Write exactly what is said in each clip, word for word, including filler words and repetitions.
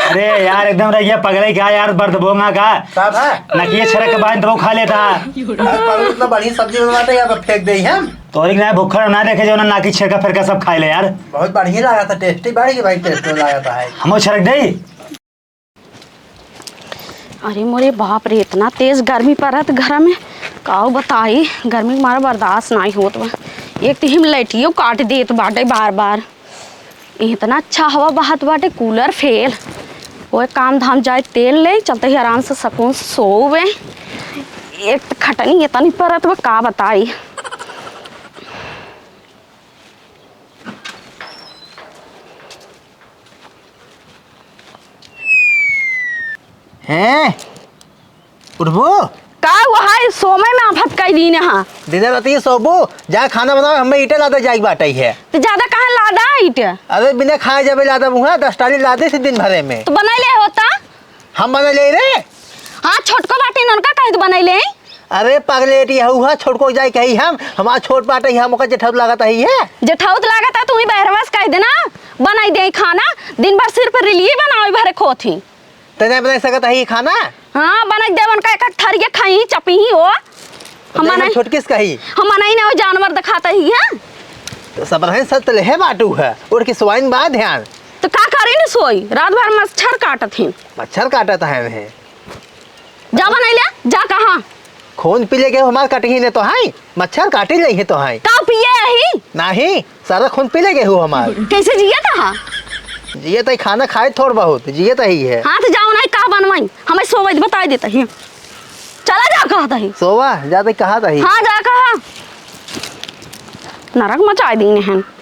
अरे यार, एकदम रह गया पगले का यार, बर्द बोंगा का। का भा? नकिये छरक के बाइन तो खा लेता। अरे, पगले इतना बढ़िया सब्जी बनवाते हैं, यहाँ पे फेंक दे हम। तोरी के ना भुक्खड़ ना देखे जो ना नाकी छेरका फेरका सब खाए ले यार। बहुत बढ़िया लगा था, tasty बढ़ गई भाई, taste लगा था है। हमो छरक दे। अरे मोरे बाप रे, इतना तेज गर्मी पड़त घर में, काऊ बताई, गर्मी के मारा बर्दाश्त नाई होत बा। एक तो हिम लैटियो काट देत बाटे बार बार। इतना अच्छा हवा बहत बाटे, cooler fail। कोई काम धाम जाए, तेल ले चलते ही आराम से सुकून से सोवे। एक तो खटनी इतनी परत बा, का बताई। हैं? उठबो? का वहाँ सोमे में आफत कई दीन हा? दिन रात ये सोबो, जा खाना बनाओ, हमें ईटे लादे जाइक बाटे है। तो ज्यादा कहाँ लादा ईटे? अरे बिना खाए जाबे लादा मुहा, दस टाली लादे से दिन भरे में। तो बनाई ले होता? हम बनाई ले रे। हाँ, छोटको बाटे ननका कहे तो बनाई ले। अरे पगलेट, यहू हा छोटको जाए कही हम, हमार छोट बाटे ही, हम ओकर जेठाउत लागत ही है। जेठाउत लागत है, तू ही बहरवा से कह देना, बनाई दे खाना, दिन भर सिर्फ रीलिये बनावे भरे खोथी। ते नहीं बनाई सकत ही खाना? हाँ, बनाई दे उनका एक एक थरिया खाई, चपी ही हो। हम ते बनाई, छोटकिस कही। हम बनाई ना, वो जानवर दिखाता ही है। तो सब रहे सत ले है बाटू है, उठ के सोइन बा ध्यान। तो का करी न सोई, रात भर मच्छर काटत ही। मच्छर काटत है वह। जा बनाई ले, जा कहाँ? खून पी ले गए हमार कटही ने तो हाई, मच्छर काटी ले ही तो हाई। का पिए ही? नाही, सारा खून पी ले गए हो हमार। कैसे जिए था? जिए तो खाना खाए थोड़ बहुत, जिए तो ही है। हाँ तो जाओ ना, का बनवाई? हमें सोवे बताई देता ही। चला जा कहा था ही। सोवा, जा तो कहा था ही। हाँ जा कहा। नरक मचाए दीन है।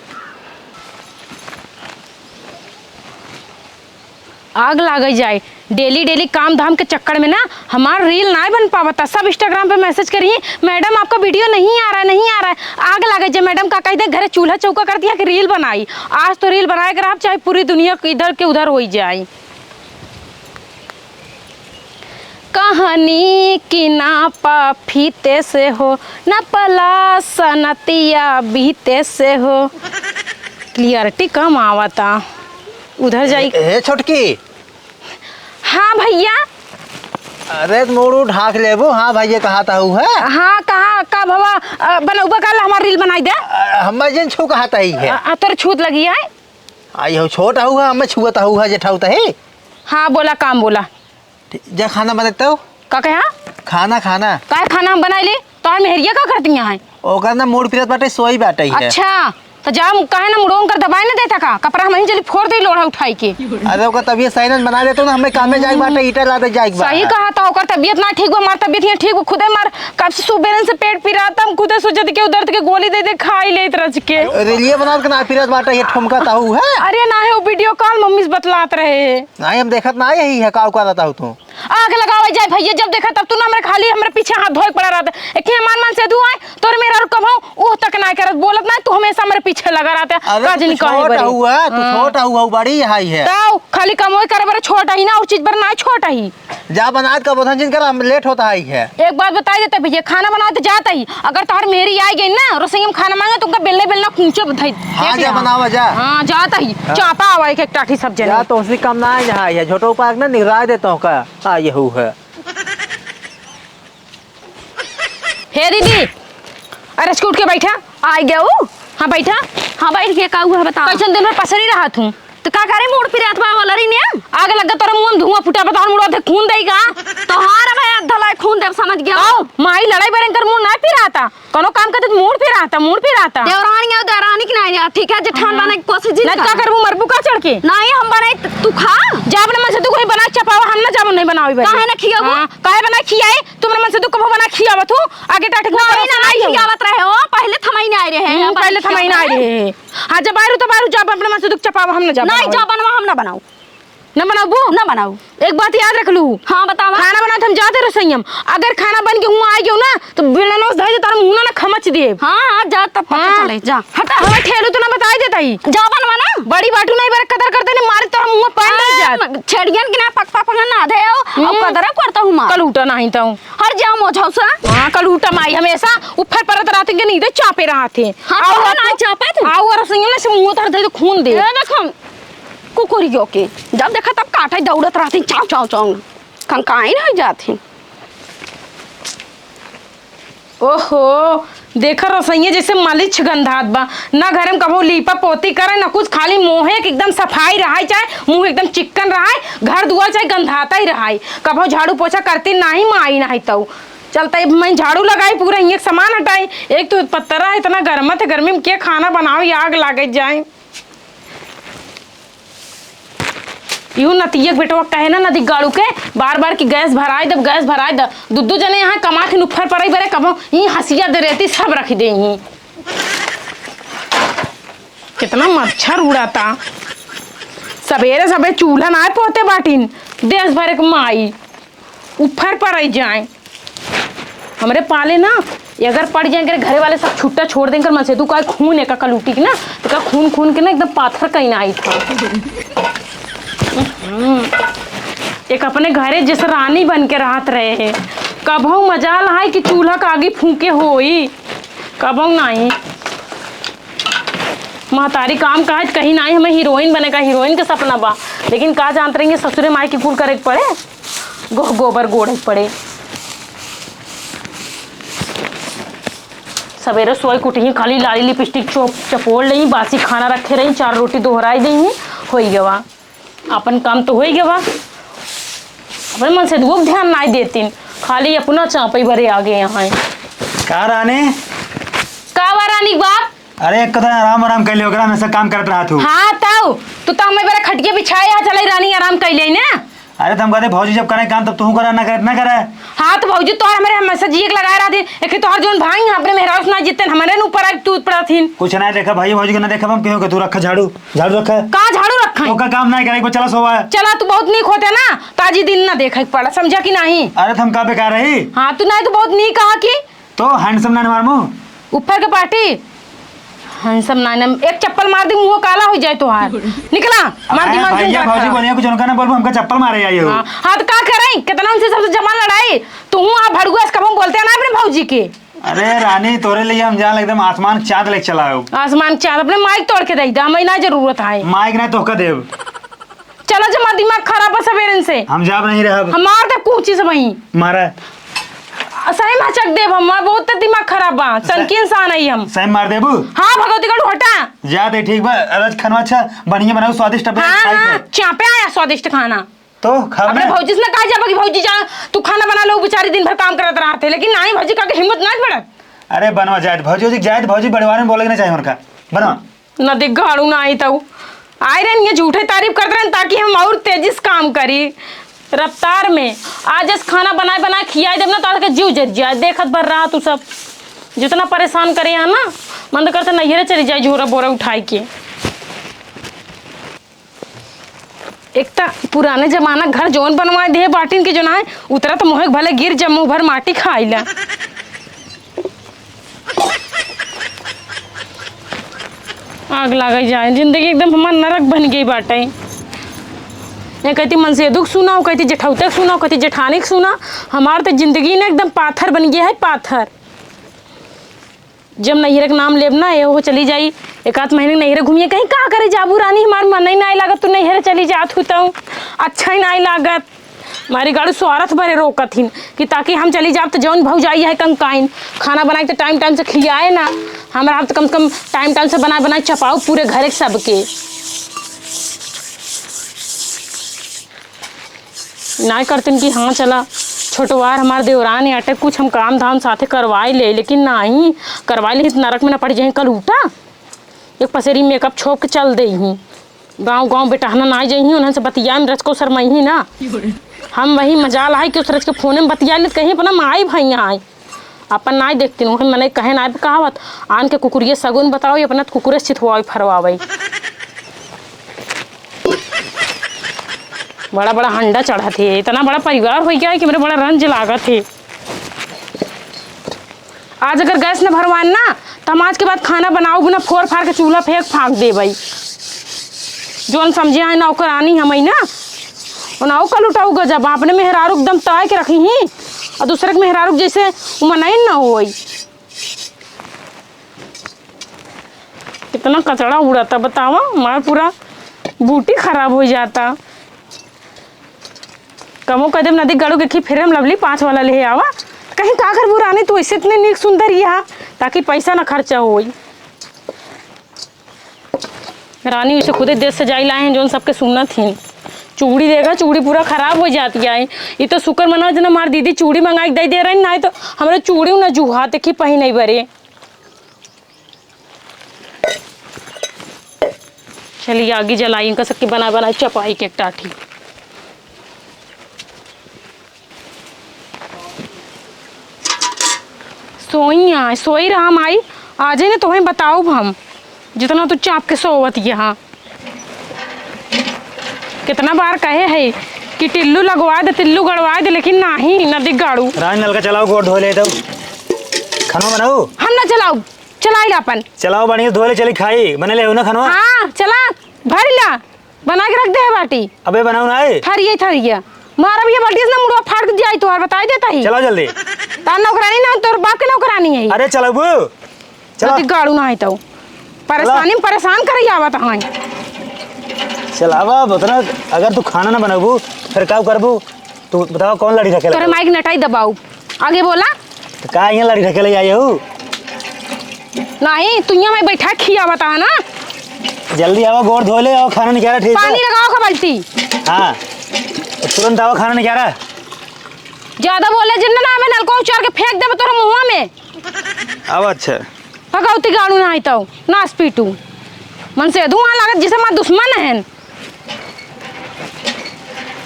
आग लागे जाए, daily daily काम धाम के चक्कर में ना हमार reel नाय बन पावता। सब Instagram पे message करी, "मैडम आपका video नहीं आ रहा है, नहीं आ रहा है।" आग लागे जाए, मैडम का कही दे, घरे चूल्हा चौका कर दिया कि reel बनाई। आज तो reel बनाए के रहा, चाहे पूरी दुनिया इधर के उधर होई जाए। कहनी कि नापा फीते से हो, नापला सनतिया बीते से हो। Clarity कम आवता, उधर जाई। ए, ए, छोटकी। हाँ भैया। अरे, मुड़ू ढाक लेबू। हाँ भैया, कहा था हूँ है? हाँ, कहा का भवा, अ, बनौबा का ला हमार reel बनाई दे। अ, हम्मा जिन छू कहा था ही है। अ, अ, तोर छूत लगी है। आई हो, छोट हऊ है, हमें छुअत हऊ है, जेठाउत ही। हाँ, बोला, काम बोला। ठीक, जा खाना बनाता हूँ। का कहा? खाना, खाना। काहे खाना हम बनाई ली? तोहर मेहरिया का करती यहाँ है? ओकर ना मूड़ पिरत बाटे, सोई बाटे है। अच्छा, तो जा, काहे ना मुड़ों कर दबाए ना देता का? कपड़ा हम ही चली फोड़ दे लोढ़ा उठाई के। अरे ओकर तबियत सही ना बना देतो ना, हमें कामे जाए बाटे, ईटा लादे जाए बा। सही कहा था, ओकर तबियत ना ठीक बा, हमार तबियत यहाँ ठीक बा, खुदे मार कब से सुबेरन से पेट पिरात, हम खुदे सोचत के दर्द के गोली दे दे, खाई लेत रच के। रेलिया बनावत के ना पिरात बाटे, ये ठुमका ताऊ है। अरे ना है, वो video call मम्मी से बतलात रहे। नहीं, हम देखत ना यही है, का करत हो तू? आग लगावे जाए भैया, जब देखा तब तू ना हमरे खाली हमरे पीछे हाथ धोए के पड़ा रहता। एक ही मान मान से दुआ है, तोर मेहरारू कमाओ, ऊ तक ना करत, बोलत ना, तू हमेशा हमरे पीछे लगा रहता। अरे का तू जानी काहे छोट बड़ी। हुआ, तू हाँ। छोट हुआ, बड़ी हाई है। ताऊ, खाली कमोई करे बरे छोट ही ना, और चीज पर ना छोट ही। जा बनात का बोथन जिन कर, हम late होता है, है। एक बात बताई देते भैया, खाना बनाओ तो जाता ही। अगर तोहर मेहरी आई गई ना, रसोई में खाना मांगे, तो उनका बेलना बेलना कूचे बधाई। हाँ, देख जा ले। बनावा जा। हाँ, जाता ही। हाँ। चापा आवा एक, एक टाठी सब जने। जा, तो उसी कम ना आए, जहाँ है, झोटो पाक ना निगराए देता हूँ का। आ, ये हु है। हे दीदी, अरे, उठ के बैठा। आ गया ऊ? हाँ, बैठा। हाँ, बैठ के का हुआ, बताओ। कैसन दिन भर पसरी रहत हूँ। तो का करे, मूड़ पिरात बा वाला रही ने? आग लग गया तोरा मुंह में, धुआं फूटा बा, तोहर मुड़वा थे खून देगा। तोहार भाई अद्धा लाए खून देव, समझ गया। आओ, माई लड़ाई बरन कर मुंह ना पिराता। कोनो काम करते तो मूड़ पिराता, मूड़ पिराता। देवरानी आओ, देवरानी की नहीं, ठीक है, जेठान हाँ। बनाए की कोशिश जिन नहीं तो का कर। करबू, मरबू का चढ़ के? नहीं, हम बनाए, त-, तू खा। जा अपने मन से तू कहीं बना चपावा, हम ना जाबो, नहीं बनावे बनी। काहे ना खियाबू? हाँ, काहे बना खियाए? तुम्हारे मन से तू कबो बना खियावत हो? आगे टाटे को नहीं, करो, ना, सुनाई नहीं हो। खियावत रहे हो, पहले थमाई ना आए रहे हैं, हम्म, हम पहले बनाए थमाई ना आए खियावत रहे। रहे हैं। हाँ, जब आए रू तब आए रू, जब अपने मन से तू चपावा, हम ना जाबो नहीं, बनावे। जा बनवा, हम ना बनाओ। ना बनाबू? ना बनाऊ। एक बात याद रख लू। हाँ, बतावा। खाना बनात हम जाते रसोई में। अगर खाना बन के हुआ आ गयो ना, तो बेलनो से धर दे, तार मुंह ना खमच देब। हाँ, हाँ, जा, तब पता हाँ। चले, जा। हटा। हमें ठेलू तो ना बताई देता ही। जा बनवा ना। बड़ी बाटू नहीं, बड़ा कदर करते नहीं, मारे तो हम मुंह पानी नहीं हाँ, जात। म-, छेड़ियन के ना पक पक ना दे आओ, हम्म। और कदर करता हूँ माँ। कल उठा नहीं तो। हर जा मोझा सा। हाँ, कल उठा माई हमेशा ऊपर परत रहते के नहीं दे, चापे रहते। हाँ, आओ तो हट ना तो। चापे तू। आओ रसोई में से मुंह तर दे तो खून दे। ये देखो। कुकुरियो के। जब देखा तब काटे दौड़त रहती, चाव, चाव, चाव। कंकाइन होइ जात ही। ओहो, देखा रसोइया जैसे मलिच्छ गंधात बा। ना घरे में कबो लीपा पोती करे, ना कुछ, खाली मुँहे के एकदम सफाई रहाई, चाहे मुँह एकदम चिक्कन रहाई, घर दुआर चाहे गंधाता ही रहाई। कबो झाड़ू पोछा करती नाही माई नाही तऊ। चलता, अब मैं झाड़ू लगाई, पूरा हियाँ के सामान हटाई। एक तो पत्तरा है, इतना गरमत है, गर्मी में के खाना बनावे, आग लागे जाए। इहू नतिया के बेटवा कहे ना नदी गाड़ू के, बार बार कि गैस भराई दब, गैस भराई दब। दू दू जने यहाँ कमा के नुफर पड़ई बरे, कबो ई हंसिया दे रहती, सब रख दे ही। कितना मच्छर उड़ाता। सबेरे सबेरे चूल्हा ना पोते बाटिन, देश भर के माई। ऊपर पड़ जाए। हमरे पाले ना, ये अगर पड़ जाए, अगर घरे वाले सब छुट्टा छोड़ दें, कर मन से तू का खून एका कलूटी के ना, तो का खून खून के ना एकदम पाथर कहीं ना आई था। हम्म। एक अपने घरे जैसे रानी बन के रहत रहे हैं, कबहू मजाल है कि चूल्हा का आगी फूके होई, कबहू नहीं। महतारी काम काज कहीं नाही, हमें हीरोइन बने का, हीरोइन के सपना बा, लेकिन का जानत रही ससुरे माई के कुल करे के पड़े, गोह गोबर गोड़े के पड़े। सवेरे सोई के उठही, खाली लाली लिपस्टिक चोप चपोड़ लेही, बासी खाना रखे रही, चार रोटी दोहराई देही, होई गवा। अपन काम तो होई गवा, अपने मन से दुख ध्यान नाई देतिन, खाली अपना चापई बरे आगे यहाँ है। का रानी? का बा रानी के बाप? अरे, एक कदम आराम, आराम कर ले, ओकरा में से काम करत रहत हूँ। हाँ, तऊ, तू तो हमें बड़ा खटिया बिछाए, यहाँ चले रानी आराम कर ले ना। अरे, तो हम कहते, भौजी जब करे काम, तब तू करे, ना करे, ना करे। हाँ, तो भौजी, तोहर हमरे हमेशा जिए के लगाए रहती, एक ही तोहर जोन भाई हैं, अपने मेहरारू से ना जीते, हमरे न ऊपर आके तू पड़त हिन। कुछ ना देखा भाई, भौजी के ना देखा, हम क्यों के तू रखा झाड़ू, झाड़ू रखा। का झाड़ू रखा है? ओका काम ना करे, एक बार चला सोवा। चला, तू बहुत नीक होते ना, ताजी दिन ना देखे के पड़ा, समझा कि नहीं? अरे, तो हम का बेकार रही? हाँ, तू नहीं तो बहुत नीक कहा कि तो handsome ना मार मुँह। ऊपर के पार्टी, handsome ना, ना, एक चप्पल मार दी, मुँह काला हो जाए तोहार। निकला, हमार अरे दिमाग भैया, भौजी बोलिए, कुछ उनका ना बोलबो, हमका चप्पल मारे आई हो। हाँ, हाँ, तो का करे? कितना उनसे सबसे जबान लड़ाई। तू हूँ, आप भड़ुआ से कबहुँ बोलते ना अपने भौजी के। अरे रानी, तोरे लिए हम जान एकदम आसमान के चाँद लेके चला हो। आसमान के चाँद अपने माइक तोड़ के दे दे, हमें ना जरूरत है। माइक ना तोहका देब। चला जमा दिमाग खराब बा सवेरन से। हम जाब नहीं रहब। हम मार देब कूची से वहीं। मारा। आ, सही में हचक देब हम, हमार बहुत दिमाग खराब बा। सही, सनकी इंसान है हम। सही मार देबू? हाँ, भगवती गढ़ हटा। जा दे, ठीक बा। अरे, आज खाना अच्छा, बढ़िया बनाओ, स्वादिष्ट अपने हाँ, खाई हाँ, के। चापे आया स्वादिष्ट खाना। तो खाब अपने ना? भौजी से ना कहा जाबा कि भौजी जा, तू खाना बना लो, बेचारी दिन भर काम करत रहत है, लेकिन नहीं भौजी का के हिम्मत ना पड़त। अरे, बनवा जाए, भौजी, भौजी जाए, भौजी बड़वारे में बोले के ना चाहे उनका। बनवा। न देख गाड़ू ना आई तऊ। आए रहन ये झूठे तारीफ करत रहन ताकि हम और तेजी से काम करी, रफ्तार में। आज जस खाना बनाए बनाए खियाए देब ना, तार के जीव जर जाए। देखत भर रहा तू सब, जितना परेशान करे यहाँ ना, मन तो करता नैहरे चली जाए झोरा बोरा उठाए के। एक त पुराने जमाना घर जौन बनवाए दे बाटिन के जो ना है, उतरा तो मोहे भले गिर जा, मुँह भर माटी खाइला। आग लागे जाए, जिंदगी एकदम हमार नरक बन गई बाटे। ये कहती मनसेदू के सुना, वो कहती जेठौते के सुना, वो कहती जेठानी के सुना। हमार तो जिंदगी ना एकदम पाथर बन गया है, पाथर। जब नैहरे के नाम लेब ना, ये हो चली जाई, एक आध महीने नैहरे घूमिए, कहीं का करे जाबू रानी, हमार मन ही ना लागत, तू नैहरे चली जात हूँ तो अच्छा ही ना लागत। हमारी गाड़ू स्वार्थ भरे रोकत हिन कि ताकि हम चली जाब तो जौन भौजाई है कंकाइन, खाना बनाए तो टाइम टाइम से खियाए ना, हमरा तो कम से कम टाइम टाइम से बना बनाए चपाओ पूरे घर के सबके। नाय करतिन कि हाँ चला, छोटवार हमार देवरान आटे, कुछ हम काम धाम साथे करवाई ले, लेकिन नाही, करवाई ले तो नरक में न पड़ जाए कल उल्टा। एक पसेरी मेकअप छोप के चल दे ही। गाँव गाँव बेटहना ना जाइही, उन्हन से बतियाए में रचको शरमाइही ना। हम वही मजाल है कि उस रच के फोने में बतिया लेत, कहीं अपना माई भाई आए, अपन नाई देखती हूँ। मने कहे नाई कहावत, आन के कुकुरिये सगुन बताओ, ये अपना कुकुरे से चिथवावे फरवावे। बड़ा बड़ा हंडा चढ़त है, इतना बड़ा परिवार हो गया है कि मेरे बड़ा रंज लागत है। आज अगर गैस न भरवान ना, तो हम आज के बाद खाना बनाऊ बिना फोर फार के चूल्हा फेंक फांक देबई। जौन समझे हैं नौकरानी हमई ना, उनाऊ का लुटाऊ गजब, अपने मेहरारू एकदम ताय के रखी ही, और दूसरे के मेहरारू के जैसे उमनाइन ना होई। कितना कचड़ा उड़ाता बतावा, हमार पूरा बूटी खराब होइ जाता। कमो कह देब नदी गाड़ू के खी फेरे हम लवली पाँच वाला लेहे आवा। कहीं का करबू रानी, तू ऐसे इतने नीक सुंदर यहाँ, ताकि पैसा ना खर्चा होई। रानी उसे खुदे देश से जाई लाए हैं, जोन सबके सुनत हिन। चूड़ी देगा, चूड़ी पूरा खराब होइ जाती है। ई तो शुक्र मनाओ जना हमार दीदी चूड़ी मंगाई के दे दे रही, नाहीं तो हमरे चूड़ी ना जुहा देखी पहिने बरे। चलिए आगी जलाई, इनका सबके बनाए बनाए चपाई के एक टाठी। सोई आए, सोई रहा माई, आ जाए ना तोहें बताउब हम, जितना तू चाप के सोवत यहाँ। कितना बार कहे है कि टिल्लू लगवा दे, टिल्लू गड़वा दे, लेकिन नाही, नदी गाड़ू। रानी नलका चलाओ, गोड़ धो ले तो। खाना बनाओ। हम ना चलाउब, चलाई ला अपन। चलाओ बढ़िया, धो ले, चली खाई, बने ले हो ना खाना। हाँ, चला, भर ला, बना के रख दे है बाटी। अबे बनाओ ना, ए। थरिये, थरिये। मारा भी ये बाटी से ना मुड़वा फाड़ के दिया, तोहार बताई देता ही। चलाओ जल्दी। तार नौकरानी ना, तोर बाप के नौकरानी है। अरे चलाओ बू। चला। अति गाड़ू ना है तो। परेशानी में परेशान करे आवत हैं। चलावा, अब उतना अगर तू खाना ना बनाबू, फिर का करबू? तू बतावा, कौन लड़ी रखे तोरे लगा? माइक नटाई दबाऊ। आगे बोला। तो का यहाँ लड़ी रखे ले आई हो? नहीं, तू यहाँ मैं बैठा खियावत है ना। जल्दी आवा, गोड़ धो ले और खाना निकाला, ठीक है? पानी लगाओ का बाल्टी। हाँ, तुरंत आवा, खाना निकाला। ज्यादा बोले जिन ना, मैं नलको उचार के फेंक देबे तोरे मुँहवा में। अब अच्छा। भगवती गाड़ू ना आइतौ, नास पीटू। मन से धुआं लागत, जैसे मार दुश्मन हैं।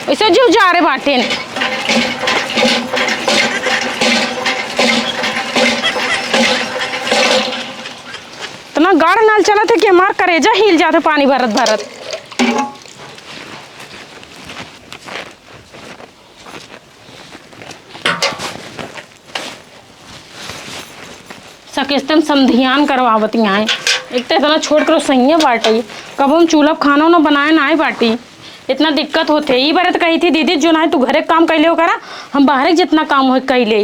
ऐसे जीव जा रे बाटेन। इतना गाढ़ नल चलत है कि हमार करेजा हिल जात है पानी भरत भरत। सकेस्ते में समधियान करवावत यहाँ है। एक तो इतना छोट करो सही है बाटे, कबो हम चूल्हा पे खाना उना बनाए ना आए बाटी, इतना दिक्कत होते। ई बारे तो कही थी दीदी, जो ना है तू घरे काम कैले हो करा, हम बाहरे के जितना काम हो कैले।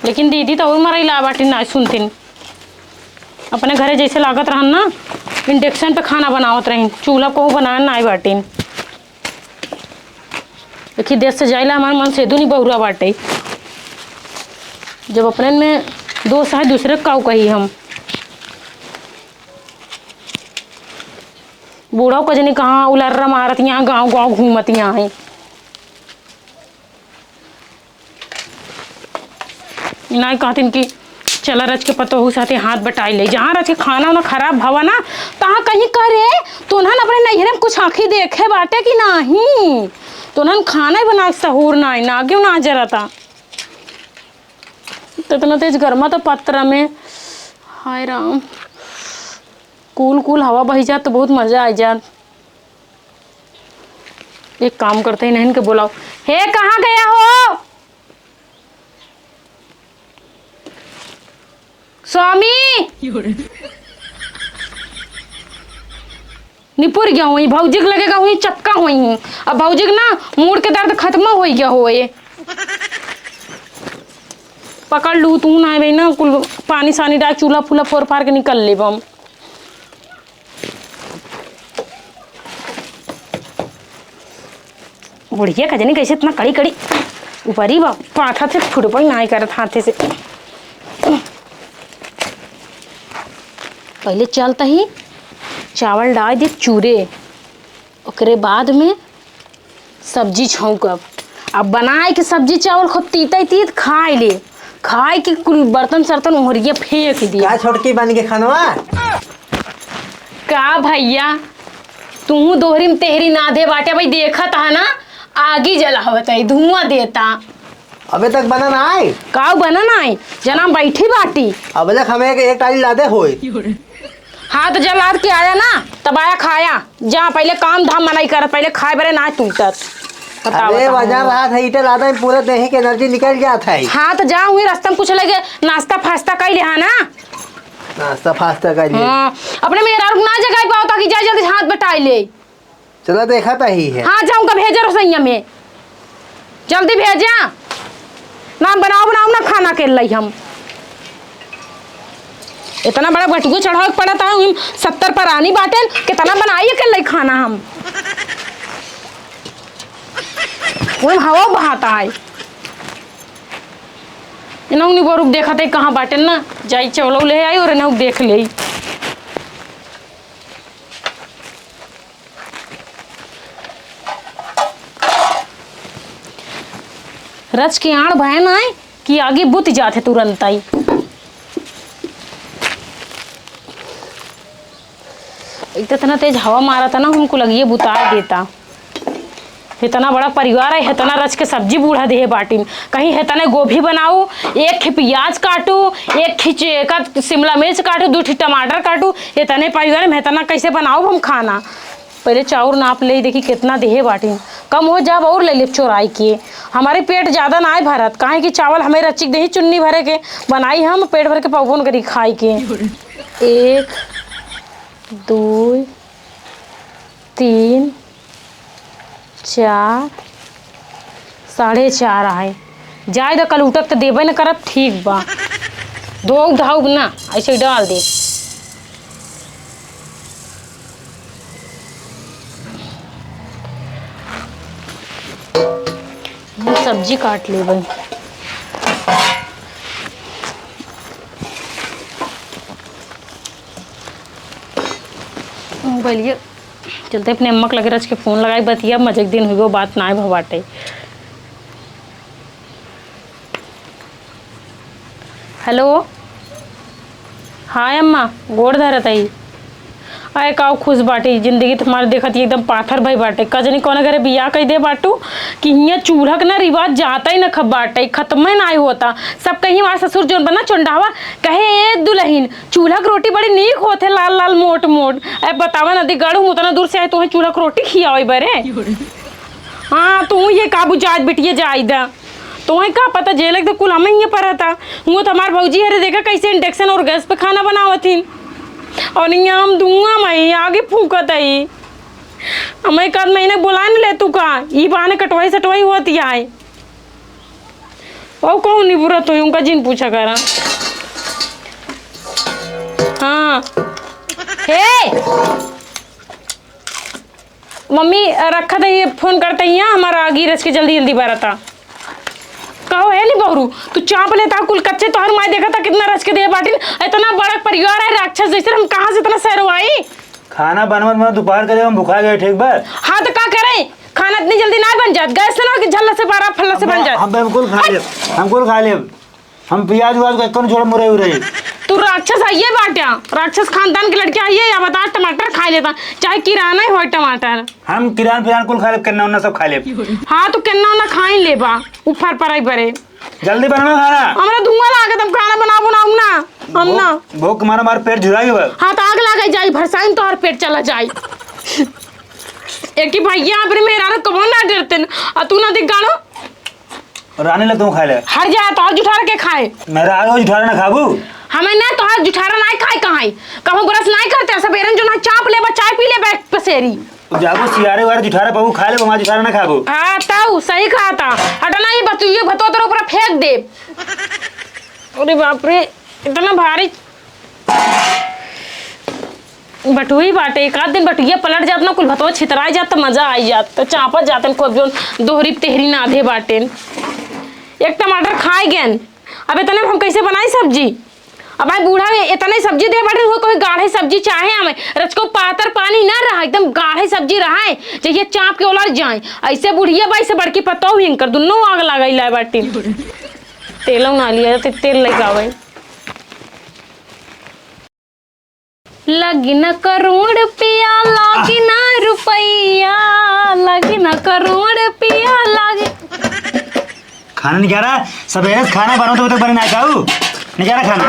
लेकिन दीदी तो और मरैला बाटी ना सुनतीन। अपने घरे जैसे लागत रहन ना, इंडक्शन पे खाना बनावत रही, चूल्हा को बनाए ना आए बाटी। देखी, देश से जाइला हमार मन से दुनी बहुरा बाटे। जब अपने में दोष है, दूसरे का काऊ कही हम? बूढ़ा को जनी कहाँ उलर्रा मारत यहाँ गाँव गाँव घूमत यहाँ है। इनाई कहतिन कि चला रच के पतोहू साथे हाथ बटाई ले। जहाँ रच के खाना उना खराब भवा ना, तहाँ कहीं करे, तो उन्हन अपने नैहरे में कुछ आँखी देखे बाटे कि नाही? तो उन्हन खाना ही बना के सहूर नाही, ना क्यों ना जरता। तो इतना तेज गर्मा तो पत्र में, हाय राम, कूल कूल हवा बही जात तो बहुत मजा आ जात। एक काम करते हैं, इनके बुलाओ। हे, कहाँ गया हो? स्वामी! निपुर गया हुई, भौजी के लगे का हुई, चपका हुई। अब भौजी के ना मूड़ के दर्द खत्म हो गया होए। पकड़ लू तू ना भाई ना, कुल पानी सानी डाल, चूल्हा फूल्हा फोर फार के निकल लेब हम। बुढ़िया का जनी कैसे इतना कड़ी कड़ी ऊपरी बा, पाथा से फुटबई नाई करत हाथे से। पहले चलता ही चावल डाल दे चूरे, ओकरे बाद में सब्जी छौंकब। अब बनाए के सब्जी चावल खूब तीते तीत खाए ले, खाए के कुल बर्तन सर्तन ओहरिया फेंक दिया। का छोटकी बन के खनवा? का भैया, तू दोहरी में तेहरी नाधे बाटे भाई, देखत है ना, आगी जलावत है, धुआं देता। अबे तक बना ना आए? काऊ बना ना आए? जना बैठी बाटी। अब तक हमें एक, एक टाली लादे होए। हाँ, तो जब लाद के आया ना, तब आया खाया। जा, पहले काम धाम मनाई करत, पहले खाए बरे ना टूटत। बताओ, अरे, बताओ। वजन रहा था, ईटे लादा में पूरा देही के एनर्जी निकल जात है। हाँ, तो जा, वही रास्ता में कुछ लगे, नाश्ता फास्ता कई ले, हाँ ना? नाश्ता फास्ता कई ले। हाँ, अपने मेहरारू के ना जगाई पाओ, ताकि जा जल्दी हाथ बटाई ले। चला, देखा तो ही है। हाँ, जाऊँ का भेजे रसोईया में। जल्दी भेजा। ना बनाओ, बनाओ ना खाना के लाई हम। इतना बड़ा बटुआ चढ़ावे के पड़त है, उहिम सत्तर परानी बाटेन, कितना बनाई अकेले खाना हम। उहिम हवा बहात है। इनहू निबोरुक देखत है कहाँ बाटेन ना, जाई चवलो ले आई और इनहू देख लेई। रच के आड़ भय नाय कि आगी बुत जात है तुरंतई। एक तो इतना तेज हवा मारा था ना, हमको लगिए बुता देता। इतना बड़ा परिवार है, इतना रच के सब्जी बूढ़ा देहे बाटिन। कहीं इतने गोभी बनाऊ, एक खी प्याज काटू, एक खी चे-, का शिमला मिर्च काटू, दू ठी टमाटर काटू, इतने परिवार में इतना कैसे बनाऊ हम खाना? पहले चाउर नाप लेई, देखी कितना देहे बाटिन। कम हो जाब और ले लेब चोराई के। हमारे पेट ज्यादा नाय भरत, काहे कि चावल हमें रचिक देही चुन्नी भरे के, बनाई हम पेट भर के पौबो न करी खाई के। एक, दो, तीन, चार, साढ़े चार आए। जाए द, कल उठक त देबे न करब, ठीक बा। धोउब धाउब ना, ऐसे ही डाल दे। हम सब्जी काट लेबै। मोबाइलिया चलते अपने अम्मा के लगे रच के फोन लगाई, बतिया मजे के दिन हुई, वो बात नाय भवाटे। हेलो, हाँ अम्मा, गोड़ धरत हई। अरे काऊ खुश बाटी, जिंदगी त हमार देखत ही एकदम पाथर भई बाटे। का जनी कौन घरे बियाह कई दे बाटू कि हियाँ चूल्हा के ना रिवाज जाता ही ना खब बाटे, खत्मे नाय होता। सब कहीं हमार ससुर जौन बना चोंडावा कहे, "ए दुलहिन, चूल्हा के रोटी बड़ी नीक होत है, लाल लाल मोट मोट।" अरे बतावा नदी गाड़ू, हम उतना दूर से आए, तोहे चूल्हा के रोटी खियावे बरे। हाँ, तू ये काबू जात बिटिये जाई दा। तोहे का पता, जेल के तो कुल हमें ही परता। हुआ तो हमार भौजी हरे, देखा कैसे इंडक्शन और गैस पे खाना बनावत हिन। और यहाँ हम धुआं में आगे फूकत हई। हम एक आध महीने बुला नहीं ले तू का? ई बहाने कटवाई सटवाई होती आए। और कहूँ नहीं बुरा तो उनका जिन पूछा करा। हाँ। हे! मम्मी, रखा था, ये फोन करते ही हैं, हमारा आगी रच के जल्दी जल्दी बरता। कहो है नहीं बहरू, तू चाप लेता कुल कच्चे, तोहर माई देखा था कितना रच के दे बाटिन, इतना बड़ा परिवार है राक्षस जैसे, हम कहाँ से इतना सरवाई? खाना बनवत बनवत दोपहर के हम भुखा गए, ठीक बा? हाँ तो का करे, खाना इतनी जल्दी ना बन जात, गैस से ना कि झल्ला से बारा फल्ला से बन जात। हम बिल्कुल खा लेब, हम कुल खा लेब। हम प्याज उआज का कौन छोड़ मुरई उरई। तू राक्षस आइए बाट्या, राक्षस खानदान के लड़के आइए या बता, टमाटर खा लेता, चाहे किराना ही हो टमाटर। हम किरान पिरान कुल खा लेब, केन्ना उन्ना सब खा लेब। हाँ, तू केन्ना उन्ना खा ही लेबा, ऊपर पर आई बरे। जल्दी बनाओ खाना। हमरा धुआं लागत, हम खाना बनाओ, बनाओ ना, हम ना। भूख मारा मार पेट झुरा गया। हाँ, तो आग लागे जाई, भरसाइन तोहर पेट चला जाई। एक ही भैया अपने मेहरारू कबो ना डरते न, आ तू ना दिख गाड़ो। रानी ले तू खा ले। हर जा, तोहर जुठार के खाए? मेहरारू जुठार ना खाबू? हमें ना तोहर जुठार ना खाए कहाँ है? कहूँ ब्रश ना करते, सब एरन जो ना चाप लेबा, चाय पी लेबा एक पसेरी। तू जाबो सियारे वारे जुठार पाबू खा ले, हमार जुठार ना खाबू। हाँ, ताऊ सही कहा था। हटा ना, ये बतुइयो भतो तेरे ऊपर फेंक दे। अरे बाप रे, इतना भारी बटुई बाटे, एक आध दिन बटुइया पलट जात ना, कुल भतवा छितराई जात, त मजा आई जात, त चापत जातन खूब, जोन दोहरी तेहरी नाधे बाटेन। एक टमाटर खाए गएन, अब इतने में हम कैसे बनाई सब्जी? अब आई बूढ़ा इतने सब्जी दे बाटेन, वो कोई गाढ़े सब्जी चाहे हमें, रचको पातर पानी ना रहा, एकदम गाढ़े सब्जी रहा है, जहिया चाप के ओलर जाए। ऐसे बुढ़िया बाई से बड़की पतोह इनकर दुनो आग लगाई लाए बाटी। तेलौ ना लिया, ते तेल लेके आवे। लगी ना करोड़ पिया, लागी ना रुपया, लगी ना करोड़ पिया, लागी। खाना नहीं खा रहा, सवेरे से खाना बनाओ तो तक बने ना खाऊ। नहीं खा रहा खाना।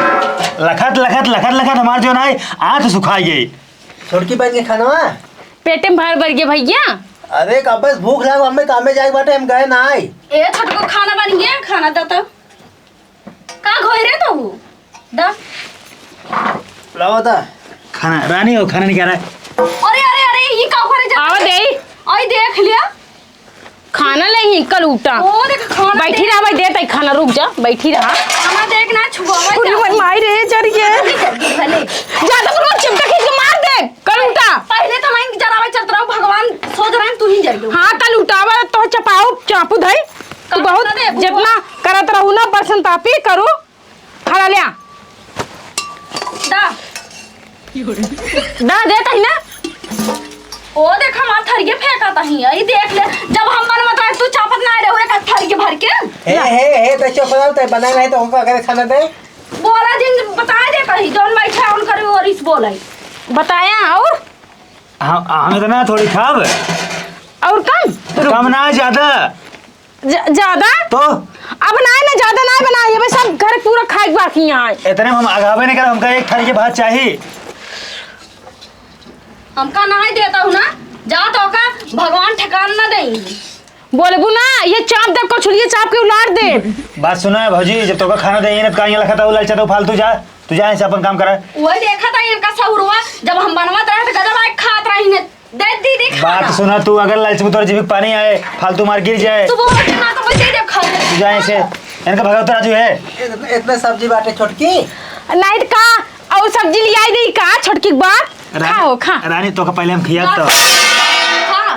लखत, लखत, लखत, लखत हमार जो ना है, आँख सुखाई गई। छोटकी बन के खाना। पेटे में भर भर गया भैया। अरे का बस भूख लाग, हमें कामे जाए बाटे, हम गए ना आई। ए छोटको, खाना बन गया, खाना दा तो। का घोई रे तू? दा। लाओ दा। खाना, रानी हो, खाना नहीं खा रहा है। अरे, अरे, अरे, ये का करे जा? आवा दे। आई देख लिया। खाना खाना ले ही कलूटा। ओ, देख, खाना बैठी दे। रहा भाई, देत है खाना, रुक जा, बैठी रहा। खाना देख ना, छुआवे अरे जा। मोर माई रे, जर गए। भले। ज्यादा तो रोज चिमटा खींच के मार दे, कलूटा। पहले तो मैं जरावे चलत रहू, भगवान सोच रहे हैं, तू ही जर गयो। हाँ, कलूटावा तो चपाऊ, चापू धई। तू कलूटा बहुत दे, बुआ। जितना करत रहू ना, बरसन तापी करू, खड़ा ले आ। दा। दा, देत ही ना। ओ देख, हमार थरिये फेंकत ही, ई देख ले। जब हम बनवत रहे, तू चापत ना रहे, एक थरिये भर के। ए, हे, हे, तो चुप रहो, तो बना नहीं तो हमको अगर खाना दे। बोला जिन, बता दे कहीं, जौन बैठा उनकर ओरिस बोले। बताया और? हम, हम इतना थोड़ी खाब। और कम? कम ना, ज्यादा। ज-, ज्यादा? तो? अब नाई ना, ज्यादा नाई बनाई, अबे सब घर पूरा खाए के बाकी यहाँ है। इतने में हम अगावे नहीं कर, हमका एक थाली के भात चाही। हमका नाई देता हूँ ना, जा तो का भगवान ठिकान ना देई। बोलबू ना, ये चाप दे, कछुलिए चाप के उलार दे। बात सुना है भौजी, जब तोका खाना देई ना, तो काहे लखत हऊ, ललचत हऊ फालतू, जा, तू जा, ऐसे अपन काम करा। वही देखा था इनका सहुरवा, जब हम बनवत रहे तो गजब आए खात रही ने। दे दीदी खाना। बात सुना तू, अगर ललचबू तोर जीभ के पानी आए, फालतू मार गिर जाए। तू बोल के ना तो मैं दे दे खा ले। तू जा ऐसे, इनका भगाओ तो राजू है। इत-, इतने सब्जी बाटे छोटकी। नहीं तो का, और सब्जी ले आई दे का छोटकी के बाद? रानी, खाओ, खा। रानी तोका पहले हम खिया तो। हाँ।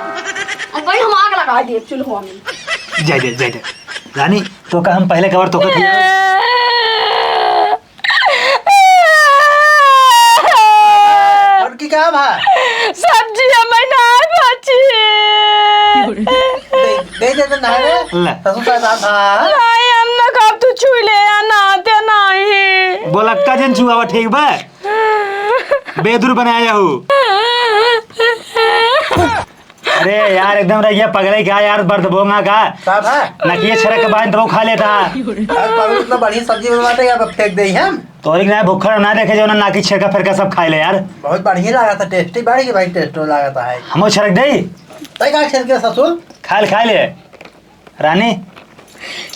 और भाई हम आग लगा दिए चूल्हा में। जय जय, जय जय। रानी तोका हम पहले कवर तोका खिया। छोटकी का भा? सब्जी हमें ना बची। दे, दे दे तो ना रे। ले। ससुर का नाम था। नहीं, हम ना कब तू छुई ले या ना ते नहीं। बोलक्का जन छुआवा, ठीक बा? बेदुर बनाया हूँ। अरे यार, एकदम रह गया पगले क्या यार, बर्द बोंगा का? साहब है। नकिए छरक के बाइन तो खा लेता। यार, पगले इतना बढ़िया सब्जी बनवाते हैं, अब फेंक दे हम। तोरी के ना भुक्खड़ ना देखे जो ना नाकी छेरका फेरका सब खाए ले यार। बहुत बढ़िया लगा था, tasty बाड़ी के भाई, taste लगा था है। हमो छरक दे। तै का छेरके ससुर? खा ले, खा ले। रानी।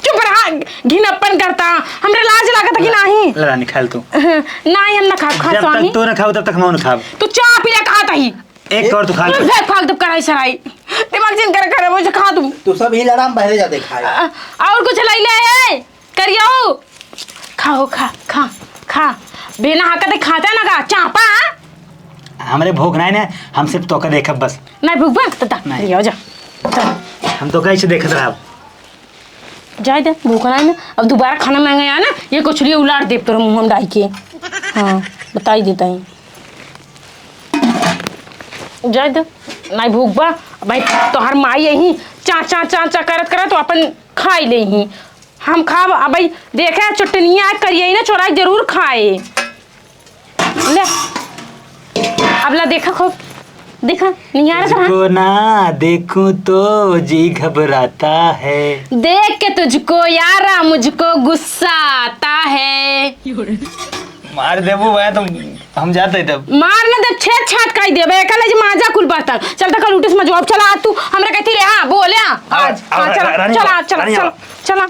चुप रहा, घिनप्पन करता। हमरे लाज लागत कि नाही? ले रानी, खा ले तू। नाही, हम ना खाब, खा जब स्वामी। तक तू ना खाओ, तब तक हम ना खाब। तू चाप ही ना खात ही। एक और तू खा ले। तू फेंक फाक दब कराई सराई। दिमाग जिन कर, कर, वो जो खा तू। तू सब ही लड़ा, हम बहरे जाते खाए। अ, और कुछ लाई ले, ए, करियो। खाओ, खा, खा, खा। बिना हाकत खाता ना का, चापा, हाँ? हमरे भूख नाही ने, हम सिर्फ तोका देखब बस। नाही भूख बा, तो दा, नाही। लियो जा। चल। हम तोका ऐसे देखत रहब। जाए दे, भूख नाही ने। अब दोबारा खाना मांगे आना, ये कछुलिया उलाट देब तोर मुंह में डाई के। हाँ, बताई देता ही। जाए दे, नाही भूख बा। भाई, तोहर माई यही चाँ, चाँ, चाँ, चाँ करत करत तो अपन खाई ले ही। हम खाब, अब भाई, देखे चटनिया करिए ना, चोराई जरूर खाए। ले। अब ला देखा खूब, देखा, निहारत रहा। तुझको ना देखूं तो जी घबराता है। देख के तुझको यारा मुझको गुस्सा आता है। मार देबू भाई, तुम, हम जाते तब। मार ना दे, छेद छात काई देबे, एकले जे माजा कुल बर्तन। चल त कल उठे से मजवाब चला, आज तू हमरा कहती रे, हाँ, बोले, हाँ, आज, हाँ, चला, चला, चला, चला।